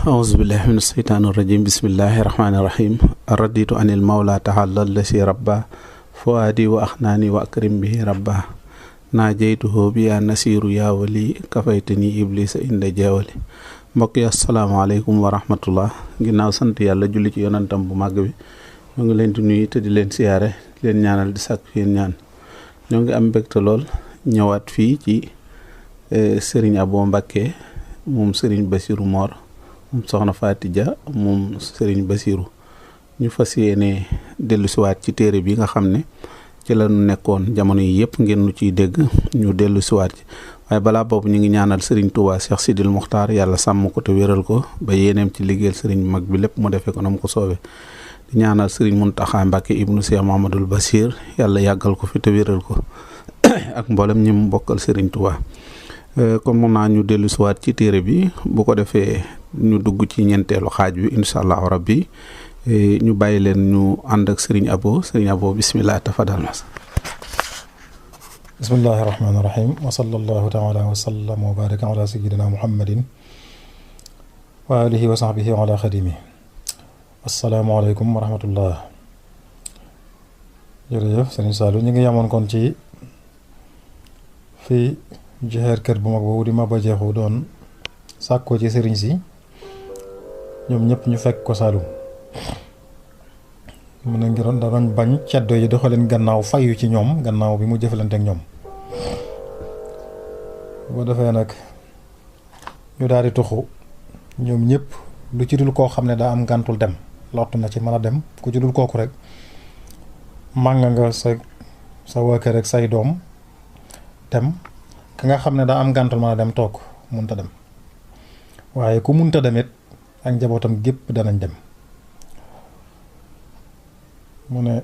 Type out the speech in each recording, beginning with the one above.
aousubillahi min asheytaan irrajim bismillahi irrahmaaniirrahim arraditu anil mawla taala lasi rabba fuaadi wa axnaani wa akrim bihi rabba naajeytuhoo bi yaa nasiiru yaa wali kafaytani iblisa inda jeewali mbokk yi asalaamaaleykum wa rahmatullah ginnaaw sant yàlla julli ci yonantam bu màgg bi ñoo ngi leen di nuyu te di leen siyaare di leen ñaanal di sàkk fi ñaan ñoo ngi am mbégte lool ñëwaat fii ci Serigne Abo Mbacké moom Serigne Bassirou Mor moom soxna Faty Dia moom Serigne Bassirou ñu fas yéene dellu siwaat ci téere bi nga xam ne ci la ñu nekkoon jamono yi yëpp ngeen nu ciy dégg ñu dellu siwaat ci waaye balaa boobu ñu ngi ñaanal Serigne Touba Cheikh Sidil Muxtaar yàlla sàmm ko te wéral ko ba yéeneem ci liggéeyal Serigne mag bi lépp mu defee ko na mu ko soobee di ñaanal Serigne Mountakha Mbacké ibnu Cheikh Mahamadul Bassir yàlla yàggal ko fi te wéral ko ak mboolem ñi mu bokkal Serigne Touba. kon mun naa ñu dellu siwaat ci téere bi bu ko defee ñu dugg ci ñeenteelu xaaj bi incha allahu rabbi ñu bàyyi leen ñu ànd ak Serigne Abo bismillah tafadal mas bismillahi rahmaani rahim wa sallallahu taala wa sallam wa baraka ala sayyidina muhammadin wa alihi wa sahbihi wa ala xadimi assalaamu aleykum wa rahmatullah jërëjëf Serigne Saliou ñu ngi yamoon kon ci fii jeexeer kër bu mag boobu di Maba Jaxu doon sàkkoo ci sëriñ si ñoom ñëpp ñu fekk ko Saalum mu ne ngiroon da doon bañ ceddo yi doxaleen gannaaw fayu ci ñoom gannaaw bi mu jëfalante ak ñoom boo defee nag ñu daal di tuxu ñoom ñëpp lu ci dul koo xam ne daa am gàntul dem lott na ci mën a dem ku ci dul kooku rek màng nga sa waa kër rek say doom dem ka nga xam ne daa am gàntul mën a dem toog munta dem waaye ku munta demit ak njabootam gépp danañ dem mu ne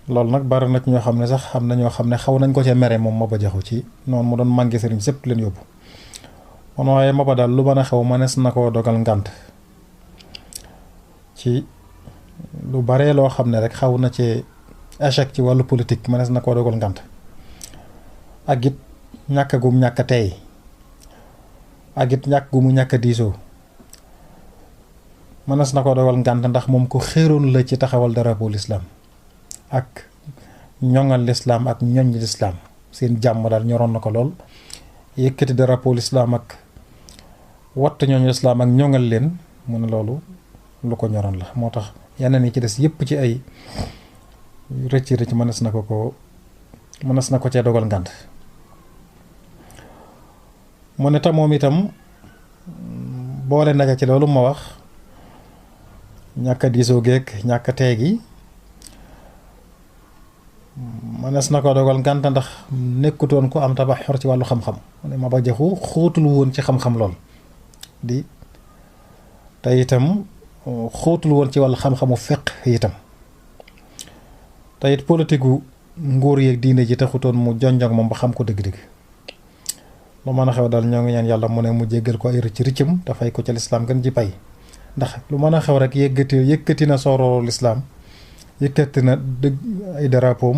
loolu nag bari na ci ñoo xam ne sax xam na ñoo xam ne xaw nañ ko ca mere moom Maba Jaxu ci noonu mu doon màngi sëriñ sépp leen yóbbu kon waaye Maba daal lu mën a xew mënees na koo dogal ngànt ci lu baree loo xam ne rek xaw na ci échec ci wàllu politique mënees na koo dogal ngànt ak it ñàkk gum ñàkk tey ak it ñàkk gumu ñàkk diisoo mënees na ko dogal ngànt ndax moom ko xéeroon la ci taxawal drapeau l'islam ak ñoŋal l'islam ak ñoñ l'islam seen jàmm daal ñoroon na ko lool yëkkati drapeau l'islam ak wattu ñoñ l'islam ak ñoŋal leen mu ne loolu lu ko ñoroon la moo tax yeneen yi ci des yépp ci ay rëcc mënees na ko cee dogal ngànt mu ne tam moom itam boole naja ci loolu ma wax ñàkk a diisoo geek ñàkk a teegi mënees na ko dogal ngànt ndax nekkutoon ku am tabax xor ci wàllu xam-xam mu ne Maba Jaxu xóotul woon ci xam-xam lool di te itam xóotul woon ci wàllu xam-xamu fiq itam te it politique gu nguur yeeg diine ji taxutoon mu jonjong moom ba xam ko dëgg-dëgg lu mën a xew daal ñoo ngi ñaan yàlla mu ne mu jéggal ko ay rëcc rëccam dafay ko ca lislaam gën ji pay ndax lu mën a xew rek yëkkati na sooroo lislaam yëkkati na dëgg ay drapeau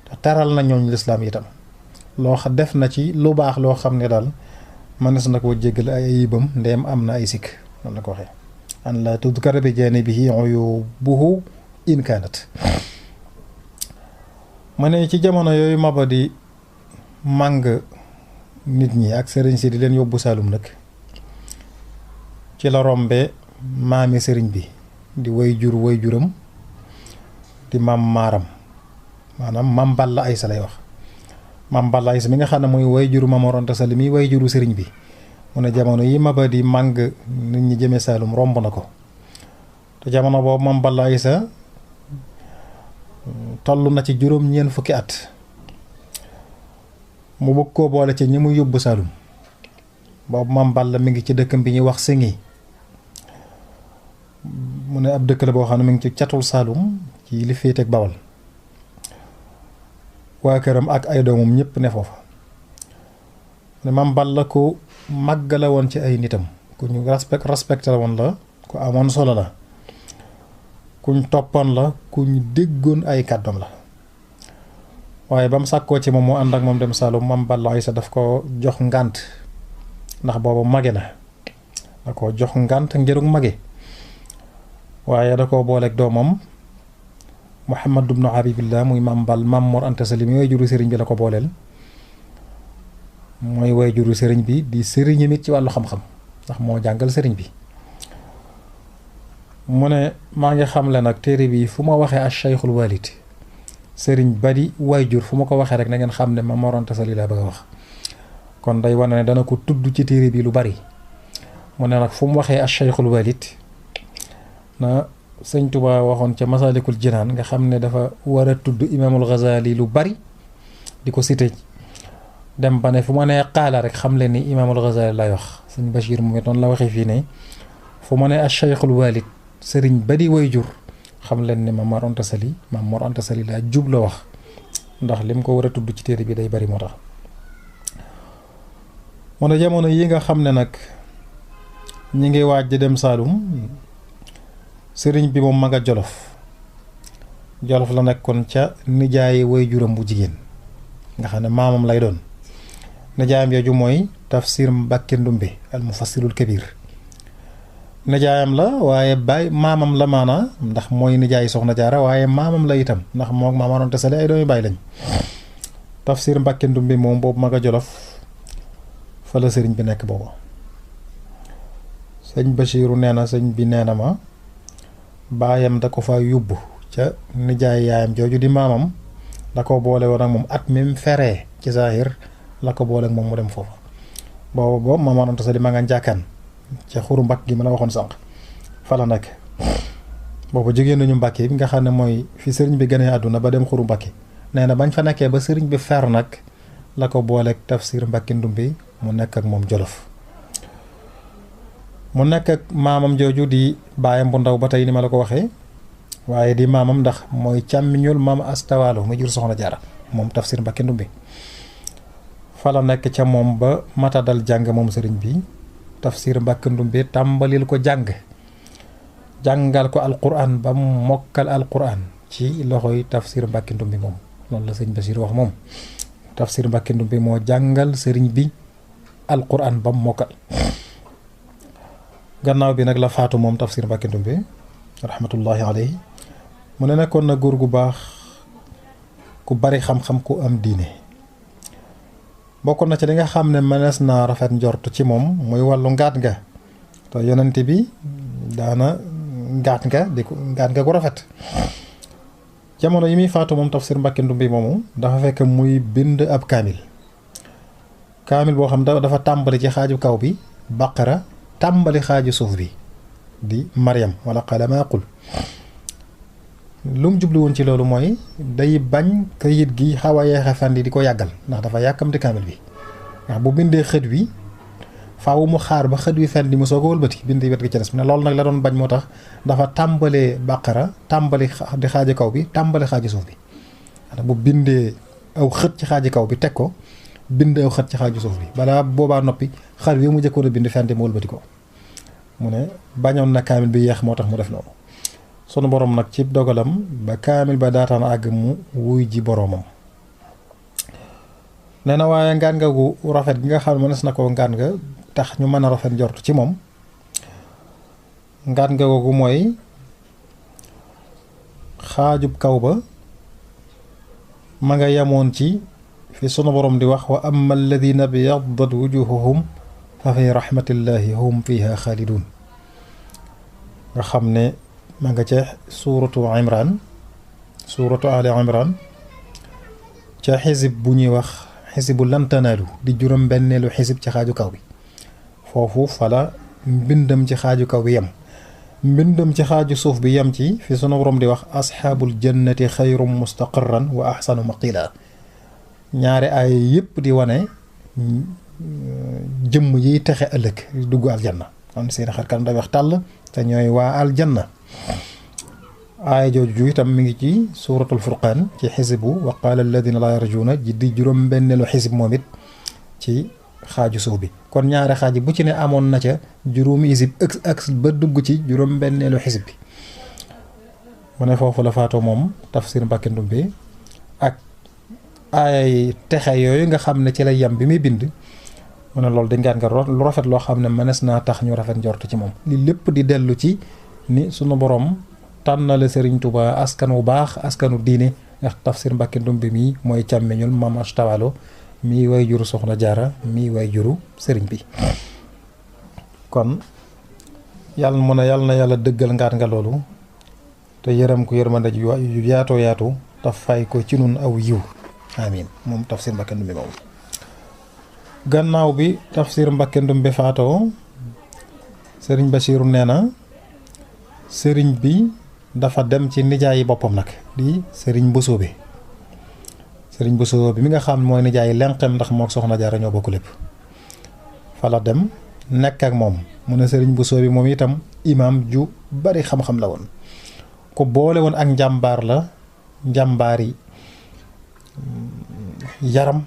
te taral na ñooñ lislaam itam def na ci lu baax loo xam ne daal mënees na koo jéggal ay ayibam ndeem am na ay sikk noonu la ko waxee an la tudkara bi janibihi uyubuhu in kaanat ma ne ci jamono yooyu Maba di màng nit ñi ak sëriñ si di leen yóbbu Saalum nag ci la rombe maami sëriñ bi di way juram di maam maaram maanaam maam Balla Aysa lay wax maam Balla Aysa mi nga xam ne mooy way juru Maam Mor Anta Sali mi way juru sëriñ bi mu ne jamono yi Maba di màng nit ñi jëmee Saalum romb na ko te jamono boobu maam Balla Aysa toll na ci juróom-ñeent fukki at mu bëgg koo boole ci ñi mu yóbbu Saalum boobu maam Balla mi ngi ci dëkkam bi ñuy wax Singi mu ne ab dëkk la boo xam ne mi ngi ci catul Saalum ci li féete ak Bawol waa këram ak ay doomam ñëpp ne foofa ne maam Balla ku màgg la woon ci ay nitam ku ñu respecté la woon la ku amoon solo la kuñ toppoon la kuñ déggoon ay kàddoom la waaye ba mu sàkkoo ci moom moo ànd ak moom dem Saalum maam Balla Aysa daf ko jox ngànt ndax boobu mage la da koo jox ngànt ngirug mage waaye da koo booleeg doomam Muhammad ibnu Habibillah muy maam Mor Anta Sali mi way juru sëriñ bi la ko booleel mooy way juru sëriñ bi di sëriñam it ci wàllu xam-xam ndax moo jàngal sëriñ bi mu ne maa ngi xamle nag téere bi fu ma waxee Cheikhul Walid sëriñ bari waajur fu ma ko waxee rek na ngeen xam ne Maam Mor Anta Sali laa bëgg a wax kon day wane ne dana ko tudd ci téere bi lu bari mu ne nag fu mu waxee Cheikhul Walid na sëñ Tuba waxoon ca Masalikul Jinaan nga xam ne dafa war a tudd Imaamul Ghazali lu bari di ko cité dem ba ne fu ma nee xaala rek xam leen ni Imaamul Ghazali lay wax sëñ Bachir mu noonu la waxee fii ne fu ma nee Cheikhul Walid sëriñ ba di way jur xam leen ne Maam Mor Anta Sali laa jub la wax ndax lim ko war a tudd ci téere bi day bari moo tax mu ne jamono yi nga xam ne nag ñi ngi waaj di dem Saalum sëriñ bi moom ma nga Jolof la nekkoon ca nijaayi way juram bu jigéen nga xam ne maamam lay doon nijaayam jooju mooy Tafsir Mbàkke Ndumbe al mufassirul kabir nijaayam la waaye baay maamam la maanaa ndax mooy nijaayi Soxna Jaara waaye maamam la itam ndax moo Maam Mor Anta Sali ay doomi baay lañ Tafsir Mbàkke Ndumbe moom boobu ma nga Jolof fa la sëriñ bi nekk boobu sëñ Bachiru nee na sëñ bi nee na ma baayam da ko fa yóbbu ca nijaay yaayam jooju di maamam da ko boole woon ak moom at mi mu feree ci saahir la ko boole ak moom mu dem foofa boobu Maam Mor Anta Sali ma nga njàkkaan ca xuru mbakk gi ma la waxoon sànq fa la nekk boobu jógee nañu Mbàkke bi nga xam ne mooy fi sëriñ bi gënee àdduna ba dem xuru Mbàkke nee na bañ fa nekkee ba sëriñ bi fer nag la ko booleeg Tafsir Mbàkke Ndumbe mu nekk ak moom Jolof mu nekk ak maamam jooju di baayam bu ndaw ba tey ni ma la ko waxee waaye di maamam ndax mooy càmmiñul maam Astawaalo mu jur Soxna Jaara moom Tafsir Mbàkke Ndumbe fa la nekk ca moom ba mata dal jàng moom sëriñ bi Tafsir Mbàkke Ndumbe tàmbalil ko jàngal ko alquran ba mu mokkal alquran ci loxoy Tafsir Mbàkke Ndumbe moom loolu la sëñ Basiir wax moom Tafsir Mbàkke Ndumbe moo jàngal sëriñ bi alquran ba mu mokkal gannaaw bi nag la faatu moom Tafsir Mbàkke Ndumbe rahmatullahi alayhi mu ne nekkoon na góor gu baax ku bari xam-xam ku am diine bokkoon na ci li nga xam ne mënees naa rafet njort ci moom muy wàllu ngaat nga te yonent bi daana ngaat nga gu rafet jamono yi muy faatu moom Tafsir Mbàkke Ndumbe moomu dafa fekk muy bind ab kaamil boo xam dafa tàmbali ci xaaju kaw bi Baqara tàmbali xaaju suuf bi di Maryam wala qaala maa qul lu mu jublu woon ci loolu mooy day bañ kayit gi xaw a yeexe fandi di ko yàggal ndax dafa yàkkamti kaamil bi ndax bu bindee xët wi faaw mu xaar ba xët wi fendi mu soo ko wëlbati bind wet gi ci des ne loolu nag la doon bañ moo tax dafa tàmbalee Baqara tàmbali di xaaju kaw bi tàmbali xaaju suuf bi bu bindee aw xët ci xaaju kaw bi teg ko bind aw xët ci xaaju suuf bi balaa boobaa noppi xar wi mu jëkkoon a bind fendi mu wëlbati ko mu ne bañoon na kaamil bi yeex moo tax mu def noonu sunu borom nag ci dogalam ba kaamil ba daataan àgg mu wuy ji boroomam nee na waaye ngaan nga gu rafet gi nga xam ne mënees na ko ngaan nga tax ñu mën a rafet njort ci moom ngaan nga googu mooy xaajub kaw ba ma nga yemoon ci fi sunu borom di wax wa amma alladina biyaddat wujuhuhum fa fi rahmatillahi hum fiha xaalidun nga xam ne ma nga ca suuratu Ali Imran ca xisib bu ñuy wax xisibu lan tanaalu di juróom benneelu xisib ci xaaju kaw bi foofu fala mbindam ci xaaju kaw bi yem mbindam ci xaaju suuf bi yem ci fi sunu borom di wax asxaabul jannati xayrum mustaqarran wa axsanu maqila ñaari ay yëpp di wane jëmm yiy texe ëllëg dugg aljanna am seen xar kanam day wax tàll te ñooy waa aljanna aaya jooju itam mi ngi ci suuratul furqaan ci xisibu wa qaala alladina laa yarjuuna ji di juróom benneelu xisib moom it ci xaaju suuf bi kon ñaari xaaj bu ci ne amoon na ca juróomi xisib ak ba dugg ci juróom benneelu xisib bi mu ne foofu la faatoo moom Tafsir Mbàkke Ndumbe ak ay texe yooyu nga xam ne ci la yam bi muy bind mu ne loolu di ngaan nga lu rafet loo xam ne mënees naa tax ñu rafet njort ci moom. li lépp di dellu ci ni sunu borom tànnale Serigne Touba askan wu baax askanu diine ndax Tafsir Mbàkke Ndumbe mii mooy càmmeñul Maam Asta Waalo mii way juru Soxna Jaara mii way juru sëriñ bi. kon yàlla mu ne yàlla na yàlla dëggal ngaat nga loolu te yërëm ko yërmande ju yaatoo yaatu te fay ko ci nun aw yiw amiin moom Tafsir Mbàkke Ndumbe moom. gannaaw bi Tafsir Mbàkke Ndumbe faatoo sëriñ Basiiru nee na sëriñ bi dafa dem ci nijaayi boppam nag di sëriñ Bosoobe sëriñ Bosoobe mi nga xam mooy nijaayi lenqem ndax moo Soxna Jaara ñoo bokk lépp fa la dem nekk ak moom. mu ne sëriñ Bosoobe moom itam imaam ju bari xam-xam la woon ku boole woon ak njàmbaar la njàmbaari yaram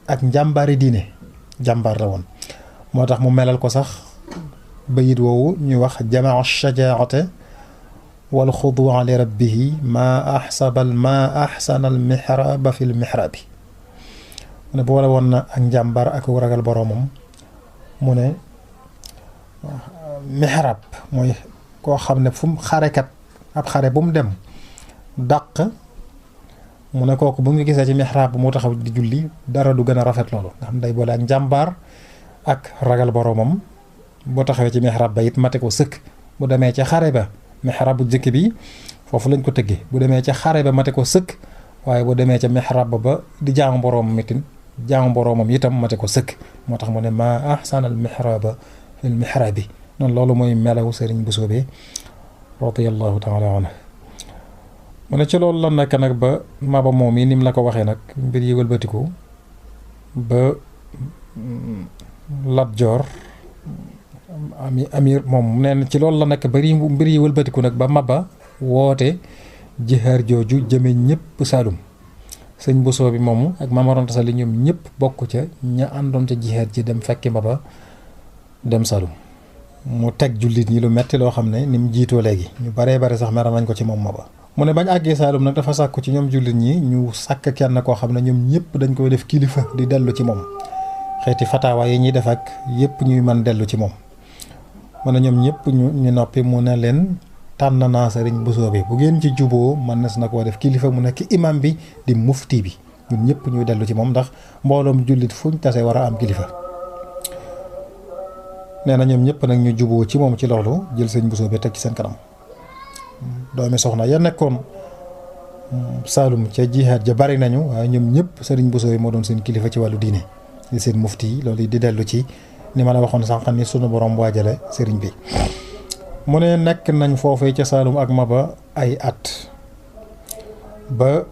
ak njàmbaari diine jàmbaar la woon moo tax mu melal ko sax bayit woowu ñuy wax jamaa shajaate wal xudua li rabbihi ma axsana al mihraba fi l mihrabi mu ne boole woon na ak njàmbaar ak ragal boroomam mu ne mihrab mooy koo xam ne fu mu xarekat ab xare bu mu dem dàq mu ne kooku bu ñu gisee ci mihrab bu mu taxaw di julli dara du gën a rafet loolu nga xam day boole ak njàmbaar ak ragal boroomam boo taxawee ci mihrab ba it mate ko sëkk bu demee ca xare ba mihrab bu jëkk bi foofu lañ ko tëggee bu demee ca xare ba mate ko sëkk waaye bu demee ca mihrab ba di jaamu boroomam itam mate ko sëkk moo tax mu ne ma ahsanal mihraba fil mihrabi noonu loolu mooy melaw Sëriñ Bosoobe radiyallahu taala anhu mu ne ci loolu la nekk nag ba maba moom yi ni mu la ko waxee nag mbir yi wëlbatiku ba Lat Joor amir moom nee na ci loolu la nekk bari mbir yi wëlbatiku nag ba maba woote jihaar jooju jëme ñëpp Saalum sëñ Bosoobe moomu ak Maam Mor Anta Sali ñoom ñëpp bokk ca ña àndoon ca jihaar ji dem fekki maba dem Saalum mu teg jullit ñi lu metti loo xam ne ni mu jiitoo léegi ñu baree bare sax meram nañ ko ci moom maba mu ne bañ àggee Saalum nag dafa sàkku ci ñoom jullit ñi ñu sàkk kenn koo xam ne ñoom ñëpp dañ koy def kilifa di dellu ci moom xeeti fataawa yi ñuy def ak yëpp ñuy mën dellu ci moom mu ne ñoom ñëpp ñu noppi mu ne leen tànn naa Sëriñ Bosoobe bu ngeen ci juboo man na na koo def kilifa mu nekk imam bi di mufti bi ñun ñëpp ñuy dellu ci moom ndax mbooloom jullit fuñ tase war a am kilifa nee na ñoom ñëpp nag ñu juboo ci moom ci loolu jël Sëriñ Bosoobe teg ci seen kanam doomi soxna ya nekkoon Saalum ca jihaad ja bari nañu waaye ñoom ñëpp Sëriñ Bosoobe moo doon seen kilifa ci wàllu diine di seen mufti loolu di dellu ci ni ma la waxoon sànq ni sunu borom waajale sëriñ bi mu ne nekk nañ foofee ca Saalum ak maba ay at ba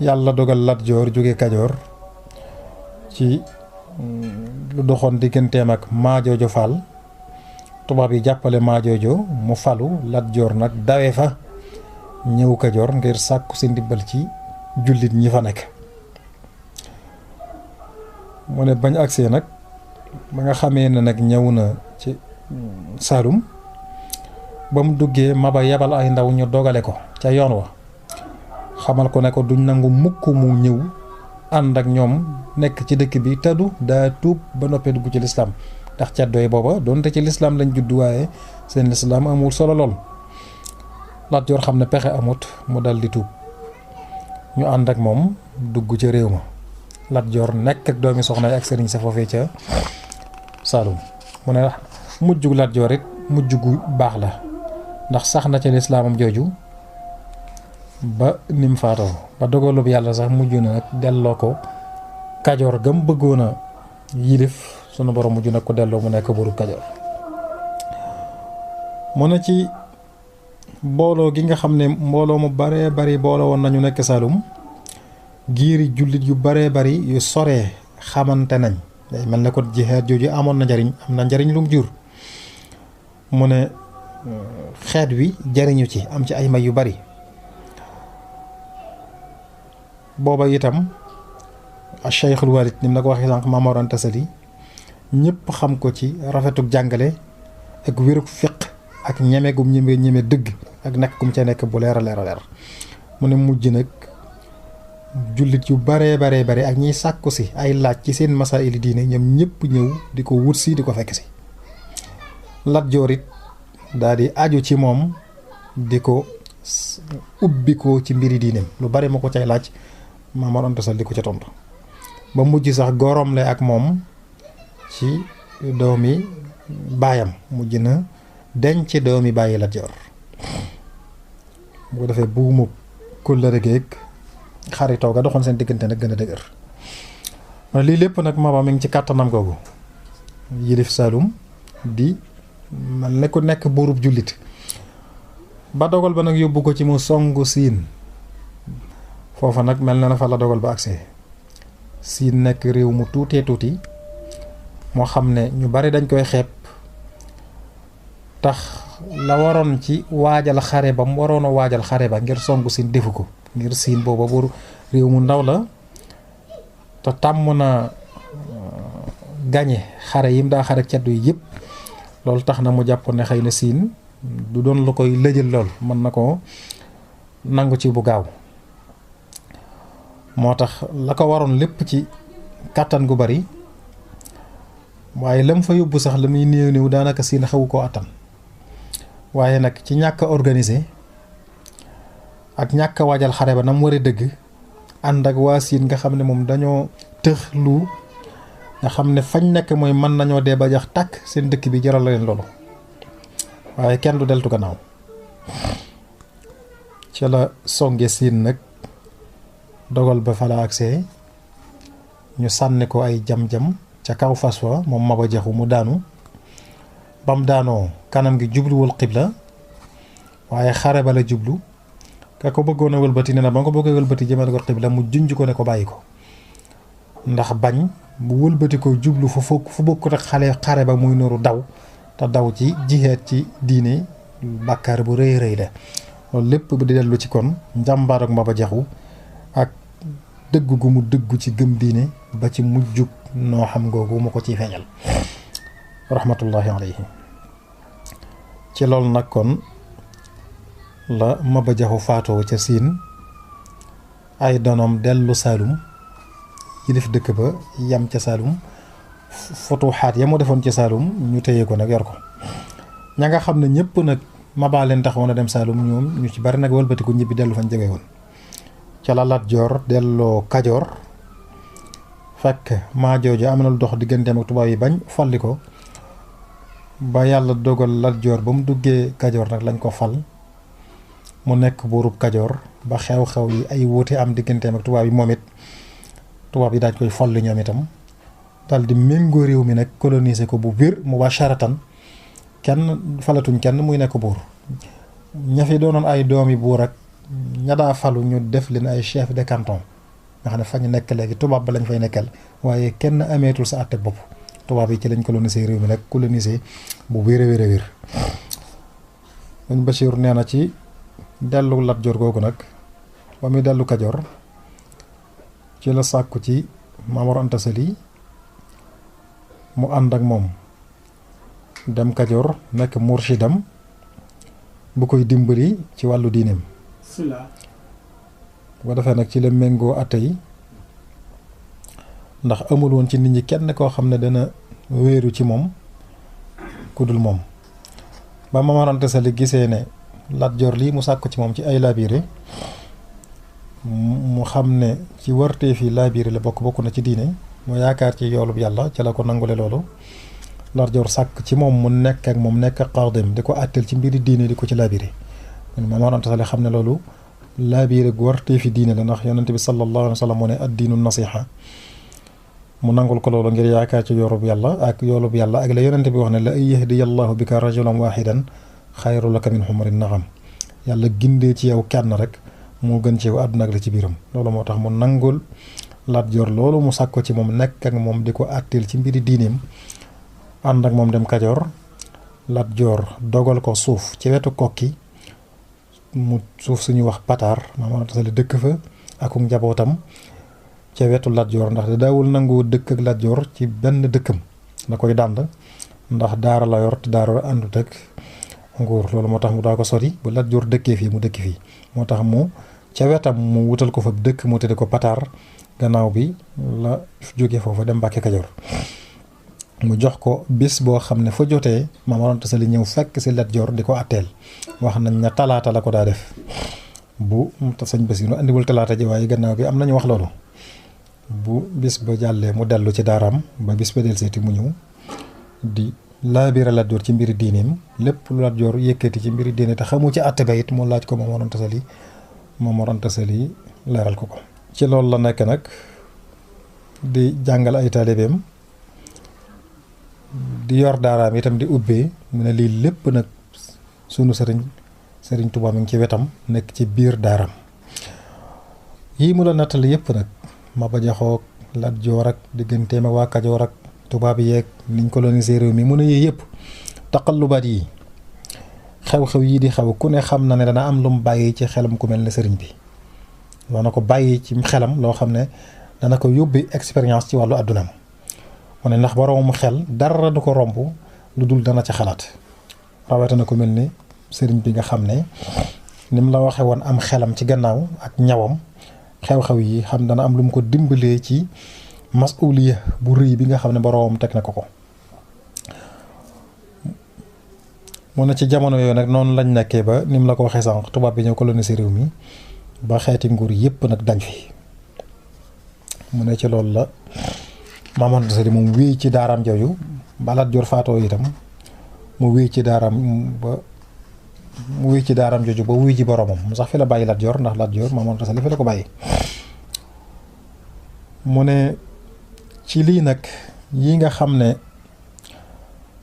yàlla dogal Lat Joor jóge Kajoor ci lu doxoon digganteem ak Maajoojo Fall tubaab yi jàppale Maajoojo mu falu Lat Joor nag dawe fa ñëw Kajoor ngir sàkku si ndimbal ci jullit ñi fa nekk mu ne bañ agsee nag ba nga xamee ne nag ñëw na ci Saalum ba mu duggee maba yebal ay ndaw ñu dogale ko ca yoon wa xamal ko ne ko duñ nangu mukk mu ñëw ànd ak ñoom nekk ci dëkk bi taddu daa tuub ba noppee dugg ci lislaam ndax caddooy booba doonte ci lislaam lañ judd waaye seen lislaam amul solo lool Lat Joor xam ne pexe amut mu dal di tuub ñu ànd ak moom dugg ca réew ma Lat Joor nekk ak doomi soxna yi ak sëriñ sa foofee ca Saalum mu ne mujjug Lat Joor it mujj gu baax la ndax sax na ca lislaamam jooju ba nim faatoo ba dogalub yàlla sax mujj na nag delloo ko Kajoor gam bëggoon a yilif sunu borom mujj nag ko delloo mu nekk buurub Kajoor mu ne ci mbooloo gi nga xam ne mbooloo mu baree bari booloo woon nañu nekk Saalum giiri jullit yu baree bari yu soree xamante nañ day mel ne ko jihaad jooju amoon na njariñ am na njariñ lu mu jur mu ne xeet wi jariñu ci am ci ay may yu bari booba itam Cheikhul Walid ni mu la ko waxee sànq Maam Mor Anta Sali ñëpp xam ko ci rafetuk jàngale ak wéruk fiq ak ñeme gum ñeme dëgg ak nekk gum ca nekk bu leer a leer a leer mu ne mujj nag jullit yu baree bare ak ñiy sàkku si ay laaj ci seen masaa'ili diine ñoom ñëpp ñëw di ko wut si di ko fekk si. Lat Joor it daal di aju ci moom di ko ubbi ko ci mbiri diineem lu bari ma ko cay laaj Maam Mor Anta Sali di ko ca tontu ba mujj sax gorom le ak moom ci doomi baayam mujj na denc doomi bàyyi Lat Joor bu ko defee buumu kóllëre géeg xaritoo ga doxoon seen diggante nag gën a dëgër. lii lépp nag Maba mi ngi ci kàttanam googu yilif Saalum di man ne ko nekk buurub jullit ba dogal ba nag yóbbu ko ci mu songu Siin foofa nag mel na na fa la dogal ba agsee Siin nekk réew mu tuutee tuuti moo xam ne ñu bari dañ koy xeeb tax la waroon ci waajal xare ba mu waroon a waajal xare ba ngir songu Siin defu ko ngir Siin booba buur réew mu ndaw la te tàmm na gañe xare yim daa xare ceddu yi yëpp loolu tax na mu jàpp ne xëy na Siin du doon lu koy lëjal lool mën na ko nangu ci bu gaaw moo tax la ko waroon lépp ci kàttan gu bari waaye lam fa yóbbu sax la muy néew néew daanaka Siin xawu koo attan waaye nag ci ñàkk a organisé ak ñàkk a waajal xare ba na mu war a dëgg ànd ak waa Siin nga xam ne moom dañoo tëx lu nga xam ne fañ nekk mooy mën nañoo dee ba jax tàkk seen dëkk bi jaral la leen loolu waaye kenn du deltu gannaaw ci la songe Siin nag dogal ba fa la agsee ñu sànni ko ay jam-jam ca kaw fas wa moom Maba Jaxu mu daanu bam daanoo kanam gi jubluwul xibla waaye xare ba la jublu ka ko bëggoon a wëlbati ne na ba nga ko bëggee wëlbati jëmale ko xibla mu junj ko ne ko bàyyi ko ndax bañ bu wëlbati ko jublu fu bokkut ak xare ba muy nuru daw te daw ci jihaad ci diine bàkkaar bu rëy rëy la loolu lépp bu di dellu ci kon njàmbaar ak Maba Jaxu ak dëgg gu mu dëggu ci gëm diine ba ci mujjug noo xam googu mu ko ciy feeñal rahmatullahi alayhi ci loolu nag kon la Maba Jaxu faatoo ca Siin ay donoom dellu Saalum yilif dëkk ba yam ca Saalum futuxaat ya mu defoon ci Saalum ñu téye ko nag yor ko ña nga xam ne ñëpp nag Maba leen taxawoon a dem Saalum ñoom ñu ci bari nag wëlbatiku ñibbi dellu fañ jóge woon ca la Lat Joor delloo Kajoor fekk maa jooju am na lu dox digganteem ak tubaab yi bañ falli ko ba yàlla dogal Lat Joor ba mu duggee Kajoor nag lañ ko fal mu nekk buurub Kajoor ba xew-xew yi ay wuute am digganteem ak tubaab yi moom it tubaab yi daaj koy folli ñoom itam dal di méngoo réew mi nag coloniser ko bu biir mubasharatan kenn falatuñ kenn muy nekk buur ña fi doonoon ay doomi buur ak ña daa falu ñu def leen ay chef de canton nga xam ne fa ñu nekk léegi tubaab ba lañ fay nekkal waaye kenn ameetul sa àtte bopp tubaab yi ci lañ coloniser réew mi nag coloniser bu wér a wér a wér dañ Bachir nee na ci dellu Lat Joor googu nag ba muy dellu Kajoor ci la sàkku ci Maam Mor Anta Sali mu ànd ak moom dem Kajoor nekk murshidam bu koy dimbali ci wàllu diineem bu ko defee nag ci la méngoo atte yi ndax amul woon ci nit ñi kenn koo xam ne dana wéeru ci moom ku dul moom ba Maam Mor Anta Sali gisee ne Lat Joor lii mu sàkku ci moom ci ay laabire mu xam ne ci wartee fi laabire la bokk na ci diine mu yaakaar ci yoolub yàlla ci la ko nangule loolu Lat Joor sàkk ci moom mu nekk ak moom nekk xaadim di ko àttel ci mbiri diine di ko ci laabire Maam Mor Anta Sali xam ne loolu laabire gu wartee fi diine la ndax yonent bi sallallahu alayhi wa sallam moo ne ad-diinu nasiha mu nangul ko loolu ngir yaakaar ci yoolub yàlla ak la yonent bi wax ne la ay yahdiyallahu bika rajulan wahidan xayru laka min humrin naam yàlla gindee ci yow kenn rek moo gën ci yow àdduna ak la ci biiram loolu moo tax mu nangul Lat Joor loolu mu sàkk ko ci moom nekk ak moom di ko àtteel ci mbiri diineem ànd ak moom dem Kajoor Lat Joor dogal ko suuf ci wetu kokki mu suuf suñuy wax Pataar Maam Mor Anta Sali dëkk fa ak njabootam ca wetu Lat Joor ndax daawul nangu dëkk ak Lat Joor ci benn dëkkam da koy dànd ndax daara la yor te daara àndut ak nguur loolu moo tax mu daa ko sori bu Lat Joor dëkkee fii mu dëkk fii moo tax mu ca wetam mu wutal ko fa dëkk mu tudde ko Pataar. gannaaw bi la jóge foofu dem Mbàkke Kajoor mu jox ko bis boo xam ne fa jotee Maam Mor Anta Sali ñëw fekk si Lat Joor di ko atteel wax nañ na talaata la ko daa def bu sëñ Basiru andiwul talaata ji waaye gannaaw bi am nañu wax loolu bu bis ba jàllee mu dellu ci daaraam ba bis ba del seeti mu ñëw di laabira Lat Joor ci mbiri diineem lépp lu Lat Joor yëkkati ci mbiri diine te xamu ci àtte ba it mu laaj ko Maam Mor Anta Sali Maam Mor Anta Sali leeral ko ko ci loolu la nekk nag di jàngal ay taalibeem di yor daaraam itam di ubbee mu ne lii lépp nag sunu sëriñ Tuubaa mi ngi ci wetam nekk ci biir daaraam yii mu la nattali yëpp nag Maba Jaxu Lat Joor ak digganteem ak waa Kajoor ak tubaab yeeg niñ colonisé réew mi mu ne yii yëpp taqallubaat yi xew-xew yii di xew ku ne xam na ne dana am lu mu bàyyi ci xelam ku mel ne sëriñ bi dana ko bàyyi ci xelam loo xam ne dana ko yóbbi expérience ci wàllu addunaam mu ne ndax boroomu xel dara du ko romb lu dul dana ca xalaat rawatina ko mel ni sëriñ bi nga xam ne ni mu la waxe woon am xelam ci gannaaw ak ñawam xew-xew yi xam dana am lu mu ko dimbalee ci masuliya bu rëy bi nga xam ne boroomam teg na ko mu ne ci jamono yooyu nag noonu lañ nekkee ba ni mu la ko waxee sànq tubaab bi ñëw coloniser réew mi ba xeeti nguur yëpp nag dañ fi mu ne ci loolu la Maam Mor Anta Sali moom wéy ci daaraam jooju ba Lat Joor faatoo itam mu wéy ci daaraam jooju ba wuy ji boromam mu sax fi la bàyyi Lat Joor ndax Lat Joor Maam Mor Anta Sali fi la ko bàyyi. mu ne ci lii nag yi nga xam ne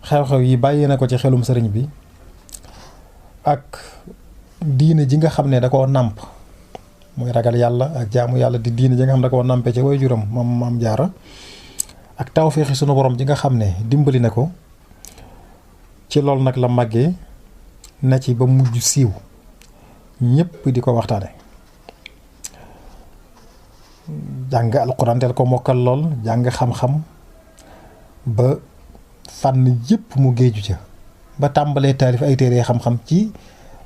xew-xew yi bàyyi na ko ci xelum sëriñ bi ak diine ji nga xam ne da koo nàmp muy ragal yàlla ak jaamu yàlla di diine ji nga xam ne da koo nàmpe ci way juram maam Jaara ak tawféexi sunu borom ji nga xam ne dimbali na ko ci loolu nag la màggee na ci ba mujj siiw ñëpp di ko waxtaane jàng alxuraan teel ko mokkal lool jàng xam-xam ba fànn yëpp mu géeju ca ba tàmbalee taalif ay téere xam-xam ci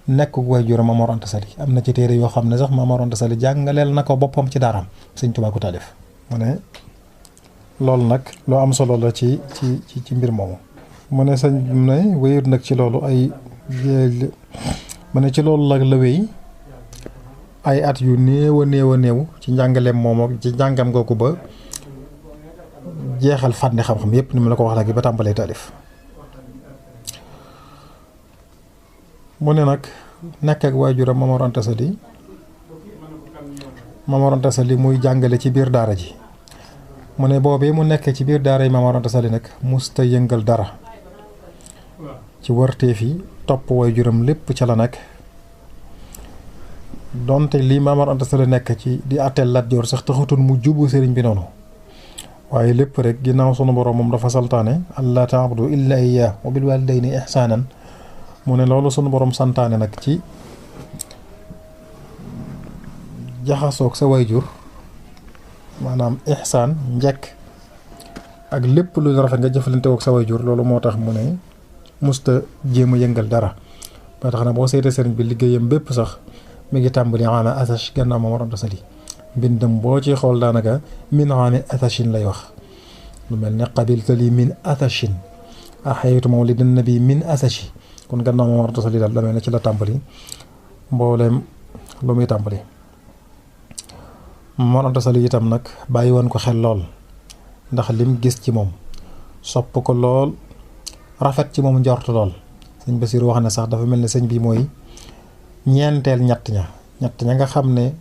nekk way juram Maam Mor Anta Sali am na ci téere yoo xam ne sax Maam Mor Anta Sali jàngaleel na ko boppam ci daaraam Sëñ Tuubaa ko taalif mu ne loolu nag loo am solo la ci mbir moomu mu ne sëñ mu ne wéyut nag ci loolu mu ne ci loolu la wéy ay at yu néew a néew ci njàngaleem moom ak ci njàngam googu ba jeexal fànni xam-xam yépp ni mu la ko wax léegi ba tàmbalee taalif mu ne nag nekk ak waajuram Maam Mor Anta Sali Maam Mor Anta Sali muy jàngale ci biir daara ji mu ne boobee mu nekk ci biir daara yi Maam Mor Anta Sali nag musta yëngal dara ci warteef yi topp waajuram lépp ca la nekk donte lii Maam Mor Anta Sali nekk ci di àtteel Lat Joor sax taxutoon mu jubbu sëriñ bi noonu waaye lépp rek ginnaaw sunu borom moom dafa saltaane allaa ta'budu illa iyyaahu wa bil waalidayni ihsaanan mu ne loolu sunu borom santaane nag ci jaxasoog sa wayjur maanaam ihsaan njekk ak lépp lu rafet nga jëfalante ak sa wayjur loolu moo tax mu ne musta jéem a yëngal dara ba tax na boo seetee sëriñ bi liggéeyam bépp sax mi ngi tàmbali ama asash gannaaw Maam Mor Anta Sali mbindam boo ci xool daanaka min ami atashin lay wax lu mel ne qabilta li min atashin ahaytu mawlidan nabi min asashi kon gannaaw Maam Mor Anta Sali daal damee ne ci la tàmbali mbooleem lu muy tàmbali Maam Mor Anta Sali itam nag bàyyi woon ko xel lool ndax lim gis ci moom sopp ko lool rafet ci moom njort lool sëñ Basiru wax ne sax dafa mel ne sëñ bi mooy ñeenteel ñett ña nga xam ne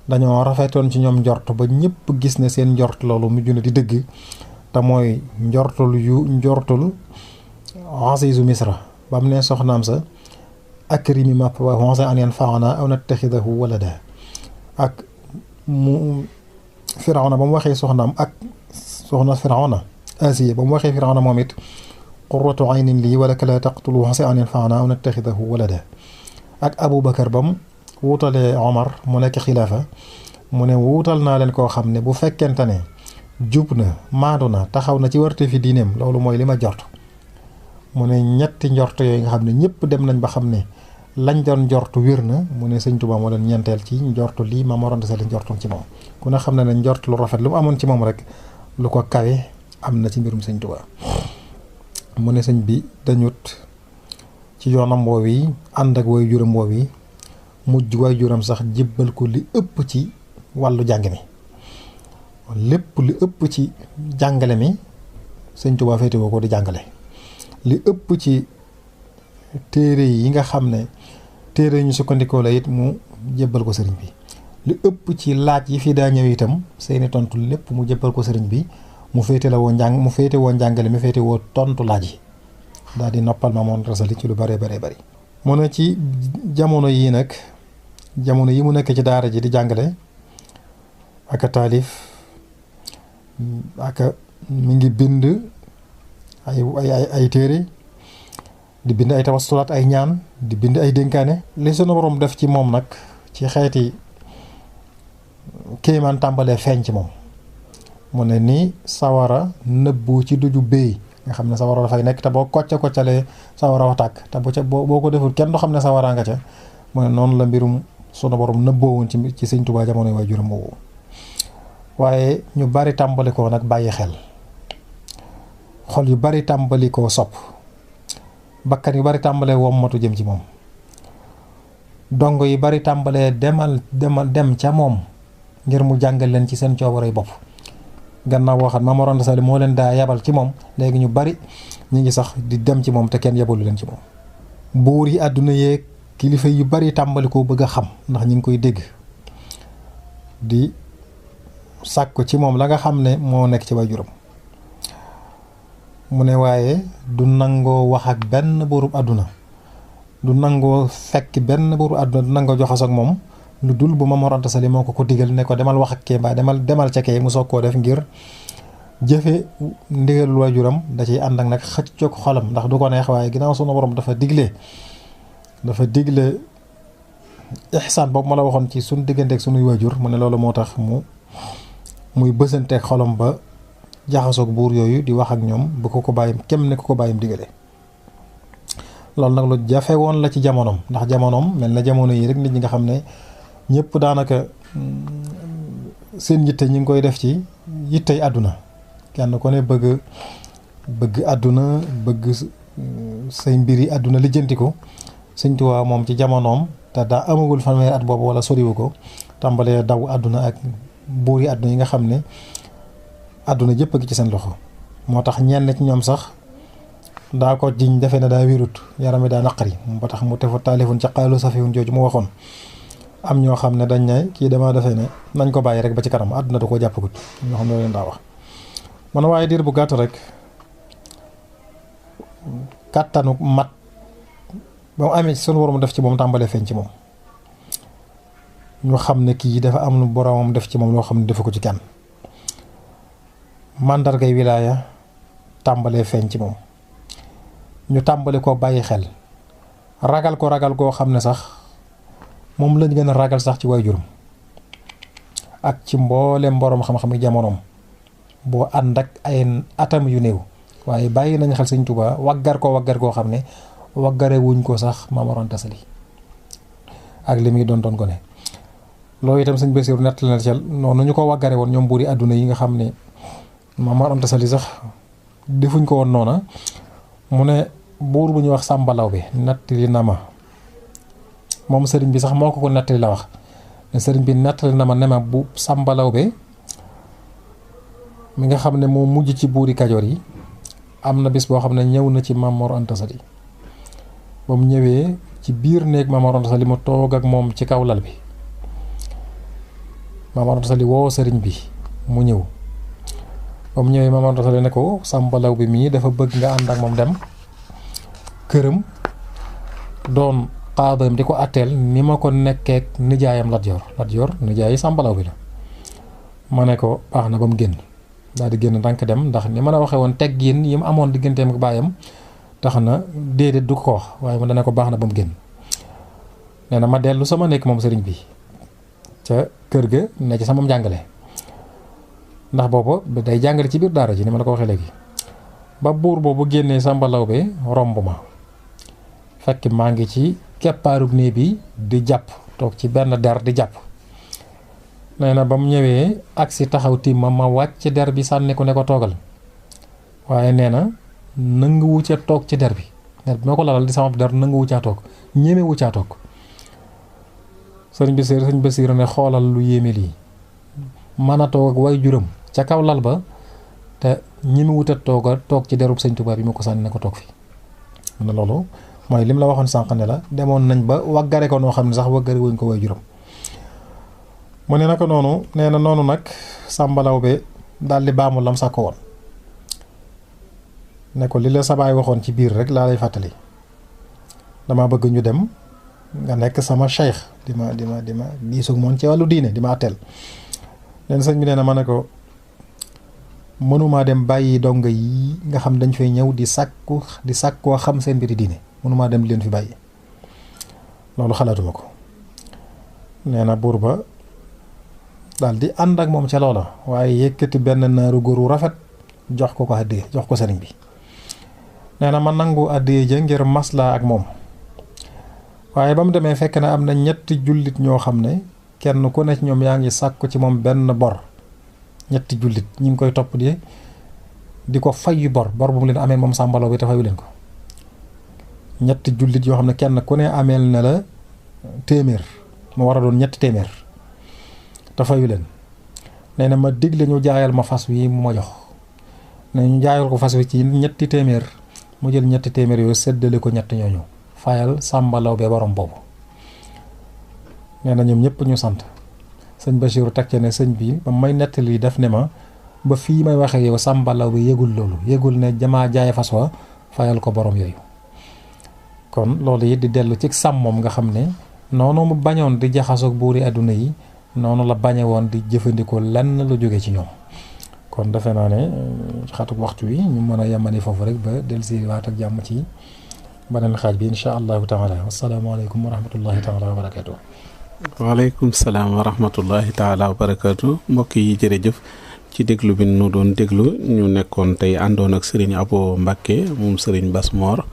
dañoo rafetoon ci ñoom njort ba ñëpp gis ne seen njort loolu mujj na di dëgg te mooy njortul Asiisu Misra ba mu ne soxnaam sa akrimi mathwaahu asaa an yanfa'anaa aw nattaxidahu walada ak mu Firawna ba mu waxee soxnaam ak soxna Firawna Asiya ba mu waxee Firawna moom it qurratu aynin lii wa laka laa taqtuluuhu asaa an yanfa'anaa aw nattaxidahu walada ak Aboubacar ba mu wuutalee Omar mu nekk xilaafa mu ne wuutal naa leen koo xam ne bu fekkente ne jub na maandu na taxaw na ci warte fi diineem loolu mooy li ma jort mu ne ñetti njort yooyu nga xam ne ñëpp dem nañ ba xam ne lañ doon njortu wér na mu ne sëñ Tuubaa moo leen ñeenteel ci njortu lii Maam Mor Anta Sali njortoon ci moom. ku ne xam ne njort lu rafet lu mu amoon ci moom rek lu ko kawe am na ci mbirum sëñ Tuubaa. mu ne sëñ bi dañut ci yoonam woow yi ànd ak way juram woow yi mujj way juram sax jébbal ko li ëpp ci wàllu jàng mi lépp li ëpp ci jàngale mi sëñ Tuubaa féetewoo ko di jàngale. li ëpp ci téere yi nga xam ne téere ñu sukkandikoo la it mu jébbal ko sëriñ bi li ëpp ci laaj yi fi daa ñëw itam seeni tontu lépp mu jébbal ko sëriñ bi mu féete woo njàngale mi féete woo tontu laaj yi daal di noppal Maam Mor Anta Sali ci lu bare bare bari. mu ne ci jamono yi nag jamono yi mu nekk ci daara ji di jàngale aka taalif aka mi ngi bind ay téere di bind ay tawastulaat ay ñaan di bind ay dénkaane. li sunu borom def ci moom nag ci xeeti kéemaan tàmbalee feeñ ci moom mu ne ni sawara nëbbu ci duju béy nga xam ne sawara dafay nekk te boo koccalee sawara wa tàkk te boo ko deful kenn du xam ne sawara nga ca mu ne noonu la mbirum sunu borom nëbboo woon ci sëñ Tuubaa jamono waay juróom boobu. waaye ñu bari tàmbali ko nag bàyyi xel xol yu bari tàmbali koo sopp bakkan yu bari tàmbalee wommatu jëm ci moom dongo yi bari tàmbalee dem ca moom ngir mu jàngal leen ci seen coobarey bopp. gannaaw boo xam Maam Mor Anta Sali moo leen daa yabal ci moom léegi ñu bari ñu ngi sax di dem ci moom te kenn yabalu leen ci moom. buur yi àdduna yeeg kilifa yu bari tàmbali koo bëgg a xam ndax ñu ngi koy dégg di sàkku ci moom la nga xam ne moo nekk ci waajuram. mu ne waaye du nangoo wax ak benn buurub àdduna du nangoo fekk benn buurub àdduna du nangoo joxas ak moom lu dul bu Maam Mor Anta Sali moo ko digal ne ko demal wax ak kee mbaa demal ca kee mu soog koo def ngir jëfe ndigalul waajuram da ciy ànd ak nag xëccoog xolam ndax du ko neex waaye ginnaaw sunu borom dafa digle ihsaan boobu ma la waxoon ci suñu digganteeg sunuy waajur mu ne loolu moo tax muy bësanteeg xolam ba jaxasoog buur yooyu di wax ak ñoom bu ko bàyyim kem ne ko bàyyim digale. loolu nag lu jafe woon la ci jamonoom ndax jamonoom mel na jamono yi rek nit ñi nga xam ne ñëpp daanaka seen yitte ñi ngi koy def ci yittey àdduna kenn ko ne bëgg àdduna bëgg say mbiri àdduna lijjanti ko. Sëñ Tuubaa moom ci jamonoom te daa amagul fanweeri at boobu wala soriwu ko tàmbalee daw àdduna ak buur yi àdduna yi nga xam ne àdduna jëpp a ngi ci seen loxo. moo tax ñenn ci ñoom sax daa ko jiñ defe ne daa wérut yaram mi daa naqari ba tax mu tefa taalifun ca xaalu safihun jooju mu waxoon. am ñoo xam ne dañ ne kii dama defee ne nañ ko bàyyi rek ba ci kanam àdduna da koo jàppagut ñoo xam ne leen daa wax. man waaye diir bu gàtt rek kàttanu mat ba mu amee ci sunu borom def ci moom tàmbalee feeñ ci moom ñu xam ne kii dafa am lu boromam def ci moom loo xam ne defu ko ci kenn. màndargay wilaaya tàmbalee feeñ ci moom ñu tàmbali koo bàyyi xel ragal koo xam ne sax moom lañ gën a ragal sax ci waajuram ak ci mboolem borom xam-xam yi jamonoom boo ànd ak ay atam yu néew waaye bàyyi nañ xel Sëñ Tuubaa waggar koo xam ne waggare wuñ ko sax Maam Mor Anta Sali ak li muy doon gone. loolu itam sëñ Basiru nett na ci noonu ñu ko waggare woon ñoom buuri àdduna yi nga xam ne Maam Mor Anta Sali sax defuñ ko woon noona. mu ne buur bu ñuy wax Sàmba Lawbe nettali na ma moom sëriñ bi sax moo ko nettali la wax ne sëriñ bi nettali na ma ne ma bu Sàmba Lawbe mi nga xam ne moo mujj ci buuri Kajoor yi am na bis boo xam ne ñëw na ci Maam Mor Anta Sali ba mu ñëwee ci biir néeg Maam Mor Anta Sali mu toog ak moom ci kaw lal bi Maam Mor Anta Sali woo sëriñ bi mu ñëw ba mu ñëwee Maam Mor Anta Sali ne ko Sàmba Lawbe mii dafa bëgg nga ànd ak moom dem këram doon xaadam di ko atteel ni ma ko nekkeek nijaayam Lat Joor nijaayi Sàmba Lawbe la. ma ne ko baax na ba mu génn daal di génn ndànk dem ndax ni ma la waxee woon teggin yi mu amoon digganteem ak baayam tax na déedéet du ko wax waaye mu dana ko baax na ba mu génn. nee na ma dellu sama nekk moom sëriñ bi ca kër ga ne ci sama njàngale ndax boobu day jàngale ci biir daara ji ni ma la ko waxee léegi ba buur boobu génnee Sàmba Lawbe romb ma fekk maa ngi ci keppaarug néeg bi di jàpp toog ci benn der di jàpp. nee na ba mu ñëwee agsi taxaw tiim ma wàcc der bi sànni ko ne ko toogal waaye nee na nanguwu ca toog ci der bi moo ko lalal di sama der nanguwu caa toog ñemewu caa toog. sëñ Basiiru ne xoolal lu yéeme lii mën a toog ak way juram ca kaw lal ba te ñemewut a toog ci derub sëñ Tuubaa bi mu ko sànni ne ko toog fi. ne loolu mooy lim la waxoon sànq ne la demoon nañ ba waggare ko noo xam ne sax waggare wuñ ko way juram. mu ne naka noonu nee na noonu nag Sàmba Lawbe daal di baamu lam sàkko woon ne ko li la sa baay waxoon ci biir rek laa lay fàttali dama bëgg ñu dem nga nekk sama cheikh di ma diisoog moom ci wàllu diine di ma àtteel. leen sëñ bi nee na ma ne ko mënumaa dem bàyyi donga yi nga xam dañ fay ñëw di sàkkoo xam seen mbiri diine mënumaa dem leen fi bàyyi loolu xalaatuma ko. nee na buur ba daal di ànd ak moom ca loola waaye yëkkati benn naaru góor wu rafet jox ko àddee jox ko sëriñ bi. nee na ma nangu àddee ja ngir maslaa ak moom waaye ba mu demee fekk na am na ñetti jullit ñoo xam ne kenn ku ne ci ñoom yaa ngi sàkku ci moom benn bor. ñetti jullit ñi ngi koy topp di ko fayu bor bu mu leen amee moom Sàmba Lawbe te fayu leen ko. ñetti jullit yoo xam ne kenn ku ne ameel na la téeméer mu war a doon ñetti téeméer te fayu leen. nee na ma digle ñu jaayal ma fas wi mu ma jox ne ñu jaayal ko fas wi ci ñetti téeméer mu jël ñetti téeméer yooyu séddale ko ñett ñooñu fayal Sàmba Lawbe borom boobu. nee na ñoom ñëpp ñu sant. sëñ Basiiru teg ci ne sëñ bi ba may nettali def ne ma ba fii may waxee yow Sàmba Lawbe yëgul loolu yëgul ne jamaa jaay fas wa fayal ko borom yooyu. kon loolu it di dellu ci sàmmoom nga xam ne noonu mu bañoon di jaxasoog buuri àdduna yi noonu la bañe woon di jëfandikoo lenn lu jóge ci ñoom. kon defe naa ne xatuk waxtu wi ñu mën a yemani foofu rek ba dellusi waat ak jàmm ci beneen xaaj bi insha allahu taala. wasalaamaaleykum wa rahmatullahi taala wa barakatuh. waaleykum salaam wa rahmatullahi taala wa barakaatu mbokk yi jërëjëf ci déglu bi nu doon déglu ñu nekkoon tey àndoon ak sëriñ Abo Mbacke moom sëriñ Bass Mor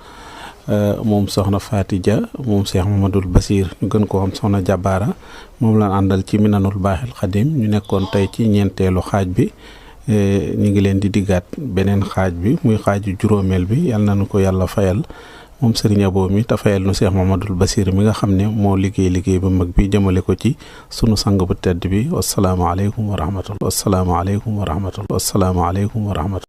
moom soxna Faty Dia moom Cheikh Mamadou Bassir ñu gën koo xam soxna Jabaara moom lan àndal ci Minanul Baaxil Xadim ñu nekkoon tey ci ñeenteelu xaaj bi. ñu ngi leen di diggaat beneen xaaj bi muy xaaju juróomeel bi yal nañu ko yàlla fayal moom Serigne Abo mi te fayal nu Cheikh Mamadou Bassir mi nga xam ne moo liggéey bu mag bi jëmale ko ci sunu sang bu tedd bi wasalaamaaleykum wa rahmatullah wasalaamaaleykum wa rahmatullah wasalaamaaleykum wa rahmatullah